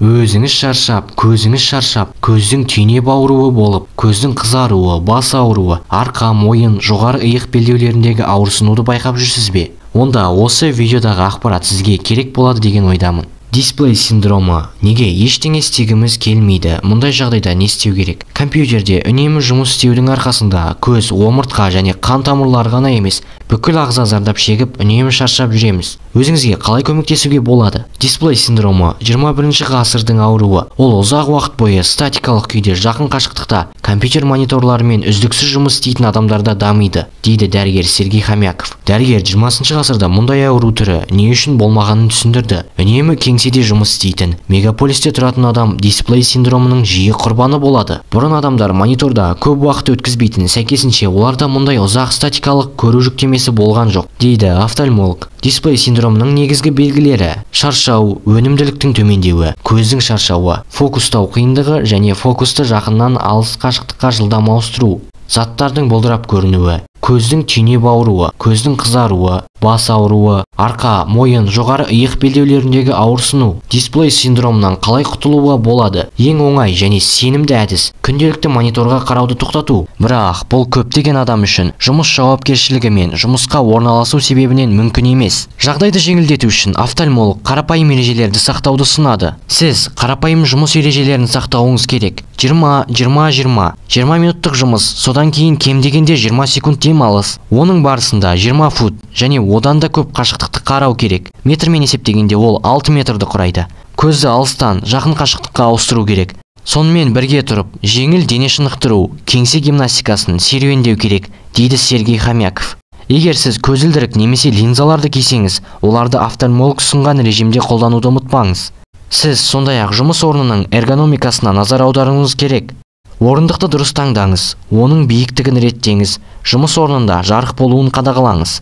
Өзіңіз шаршап, көзіңіз шаршап, көздің түйнеп ауруы болып, көздің қызаруы, бас ауруы, арқа, мойын, жоғары иық белдеулеріндегі ауырсынуды байқап жүрсіз бе? Онда осы видеодағы ақпарат сізге керек болады деген ойдамын. Дисплей синдромы. Неге ештеңе істегіміз келмейді? Мұндай жағдайда не істеу керек? Компьютерде үнемі жұмыс істеудің арқасында көз, омыртқа және қан тамырлары ғана емес, бүкіл ағза зардап шегіп, үнемі шаршап жүреміз. Өзіңізге қалай көмектесуге болады? Дисплей синдромы 21 ғасырдың ауруы. Ол ұзақ уақыт бойы статикалық күйде жақын қашықтықта компьютер мониторларымен үздіксіз жұмыс істейтін адамдарда дамиды, дейді дәрігер Сергей Хомяков. Дәрігер 20 ғасырда мұндай ауру түрі не үшін болмағанын түсіндірді. Үнемі кеңседе жұмыс істейтін, мегаполисте тұратын адам дисплей синдромының жиі құрбаны болады. Бұрын адамдар мониторда көп уақыт өткізбейтін, сәйкесінше оларда мұндай ұзақ статикалық көру жүктемесі болған жоқ, дейді офтальмолог. Дисплей синдромының негізгі белгілері: шаршау, өнімділіктің төмендеуі, көздің шаршауы, фокустау қиындығы және фокусты жақыннан алыс қашықтыққа жылдам ауыстыру, заттардың бұлдырап көрінуі, көздің түйнеп ауруы, көздің қызаруы, бас ауруы, арқа, мойын, жоғары иық белдеулеріндегі ауырсыну. Дисплей синдромынан қалай құтылуға болады? Ең оңай және сенімді әдіс күнделікті мониторға қарауды тоқтату. Бірақ бұл көптеген адам үшін жұмыс жауапкершілігі мен жұмысқа орналасу себебінен мүмкін емес. Жағдайды жеңілдету үшін офтальмолог қарапайым ережелерді сақтауды ұсынады. Сіз қарапайым жұмыс ережелерін сақтауыңыз керек. 20, 20, 20, 20 минуттық жұмыс, содан кейін кем дегенде 20 секунд демалыс. Оның барысында 20 фут және одан да көп қашықтықты қарау керек. Метрмен есептегенде ол 6 метрді құрайды. Көзді алыстан жақын қашықтыққа ауыстыру керек. Сонымен бірге тұрып, жеңіл дене шынықтыру, кеңсе гимнастикасын серуендеу керек, дейді Сергей Хомяков. Егер сіз көзілдірік немесе линзаларды кисеңіз, оларды офтальмолог ұсынған режимде қолдануды ұмытпаңыз. Сіз сондай-ақ жұмыс орнының эргономикасына назар аударуыңыз керек. Орындықты дұрыс таңдаңыз, оның биіктігін реттеңіз, жұмыс орнында жарық болуын қадағалаңыз.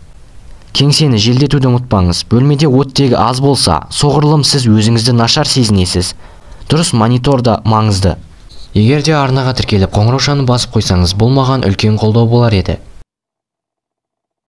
Кеңсені желдетуді ұмытпаңыз. Бөлмеде оттегі аз болса, соғұрлым сіз өзіңізді нашар сезінесіз. Дұрыс монитор да маңызды. Егер де арнаға тіркеліп қоңыраушаны басып қойсаңыз, бұл маған үлкен қолдау болар еді.